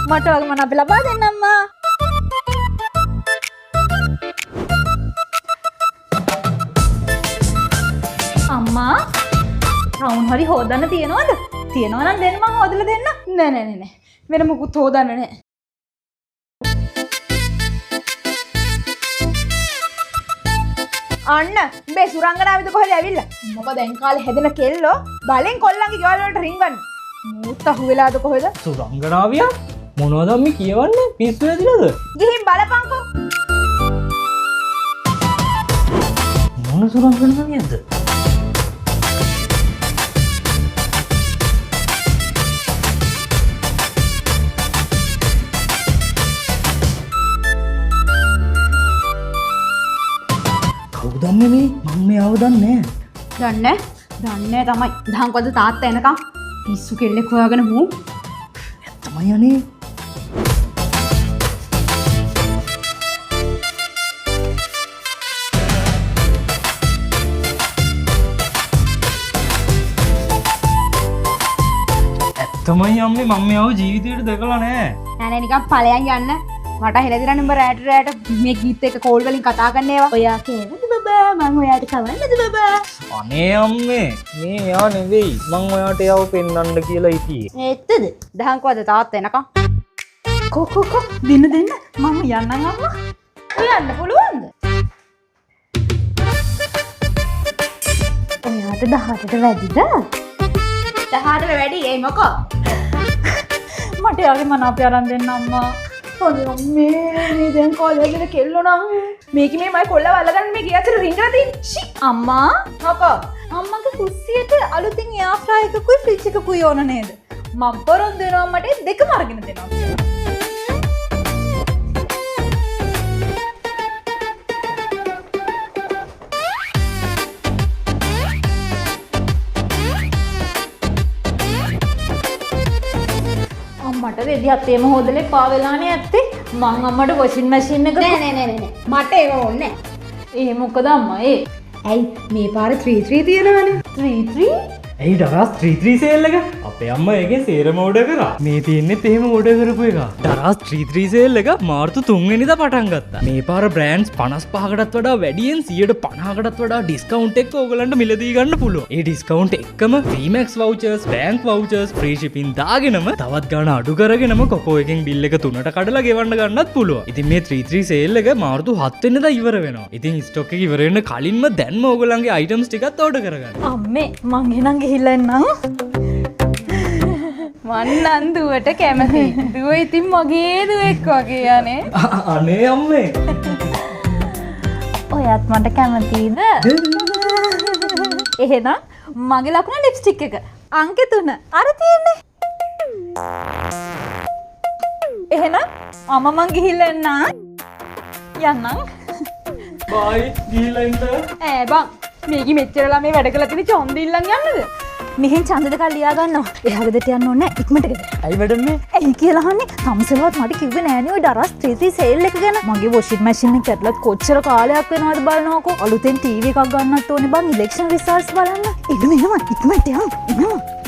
මට වගේ මන අපි ලබා දෙන්න අම්මා. අම්මා රවුන් හරි හොදන්න තියනවද? තියනවා නම් දෙන්න මං හොදලා දෙන්න. නෑ නෑ නෑ නෑ. වෙන මොකුත් හොදන්න නෑ. අන්න මේ සුරංගනාවිද කොහෙද ඇවිල්ලා? මොකද දැන් කාලේ හැදෙන කෙල්ලෝ බලෙන් කොල්ලන්ගේ ගෙවල් වලට රින්ගන්නේ. මූත් අහු වෙලාද කොහෙද? සුරංගනාවියා මොනවද අම්මි කියවන්නේ? පිස්සු වැදිලාද? ගිහින් බලපන්කෝ. මොන සුරංගනාවියක්ද? කවුද අම්මේ මේ? මං මෙයාව දන්නේ නෑ. දන්නේ දන්නේ තමයි. දහංකොද තාත්තා එනකම් පිස්සු කෙල්ලෙක් හොයාගෙන මූ. ඇත්තමයි අනේ. ඇත්තමයි අම්මේ මං මෙයාව ජීවිතේට දැකලා නෑ. නෑ නෑ නිකන් ඵලයන් යන්න. මට හෙලදිරන්න උඹ රැට රැට මේ ගීත් එක්ක කෝල් වලින් කතා කරන ඒවා. ඔයා කේවද බබා? මං ඔයාට කවන්නද බබා? අනේ අම්මේ මේ එයා නෙවෙයි. මං ඔයාට එයාව පෙන්වන්න කියලා හිටියේ. ඇත්තද? දහංකොද තාත්තා එනකම්. කෝ කෝ කෝ දෙන්න දෙන්න මම යන්නම් අම්මා. ඔය යන්න පුළුවන්ද? ඔයාට 18ට වැඩිද? 18ට වැඩි. ඒ මොකෝ? මට එයාගේ මන අපි අරන් දෙන්න අම්මා. අනේ අම්මේ මේ දැන් කාලේ හැදෙන කෙල්ලෝ නම් මේක මේ මයි කොල්ලව අල්ලගන්න මේ ගිය අතර රිංගලා තියෙන්නේ. ෂි අම්මා මොකෝ? අම්මගේ කුස්සියට අලුතින් එයාර් ෆ්‍රයර් එකකුයි ෆ්‍රිජ් එකකුයි ඕන නේද? මං පොරොන්දු වෙනවා මට ඒ දෙකම අරගෙන දෙනවා කියලා. අම්මට රෙදි හතේම හොදලා එපා වෙලානේ ඇත්තේ. මං අම්මට වොෂින් මැෂින් එක නෑ නෑ නෑ නෑ මට ඒව ඕනේ නෑ. ඒ මොකද අම්මා ඒ? ඇයි මේ පාර 3-3 තියෙනවනේ. 3-3? ඇයි ඩරාස් 3-3 සේල් එක? අපේ අම්මා ඒකෙන් සේරම ඕඩර් කරා. මේ තියෙන්නෙත් එහෙම ඕඩර් කරපු එක. ඩරාස් 3-3 සේල් එක මාර්තු 3 වෙනිදා පටන් ගත්තා. මේ පාර බ්‍රෑන්ඩ්ස් 55කටත් වඩා වැඩියෙන් 50%කටත් වඩා ඩිස්කවුන්ට් එක්ක ඕගලන්ට මිලදී ගන්න පුළුවන්. ඒ ඩිස්කවුන්ට් එක්කම VMAX vouchers, bank vouchers, free shipping දාගෙනම තවත් ගාණ අඩු කරගෙනම කොකෝ එකෙන් බිල් එක 3ට කඩලා ගෙවන්න ගන්නත් පුළුවන්. ඉතින් මේ 3-3 සේල් එක මාර්තු 7 වෙනිදා ඉවර වෙනවා. ඉතින් ස්ටොක් එක ඉවර වෙන්න කලින්ම දැන්ම ඕගලන්ගේ අයිටම්ස් ටිකත් ඕඩර් කරගන්න. අම්මේ මං එහෙනම් ගිහිල්ලා එන්නම්. මං නම් දුවට කැමති. දුව ඉතින් මගේ දුවෙක් වගේ අනේ. අනේ අම්මේ. ඔයත් මට කැමතිද? එහෙනම් මගේ ලකුණ ලිප්ස්ටික් එක අංකෙ 3 අර තියෙන්නේ. එහෙනම් අම්මා මං ගිහිල්ලා එන්නම්. යන්නම්. බයි ගිහිල්ලා එන්න. ඈ බං මේකි මෙච්චර ළමයි වැඩ කරලා තියෙන ඡන්ද ඉල්ලන් යන්නද? මෙහෙන් ඡන්ද දෙකක් ලියා ගන්නවා. එහා ගෙදරට යන්න ඕනේ නෑ ඉක්මනට ගෙදර. ඇයි මැඩම් මේ? ඇයි කියලා අහන්නේ? තමුසෙලවත් මට කිව්වේ නෑනේ ඔය ඩරාස් 3-3 සේල් එක ගැන. මගේ වොෂින් මැෂින් එක කැඩලත් කොච්චර කාලයක් වෙනවද බලනවකෝ. අලුතෙන් ටීවී එකක් ගන්නත් ඕනේ බං ඉලෙක්ෂන් රිසල්ට්ස් බලන්න. එනම එනම ඉක්මනට යන්න. එනම.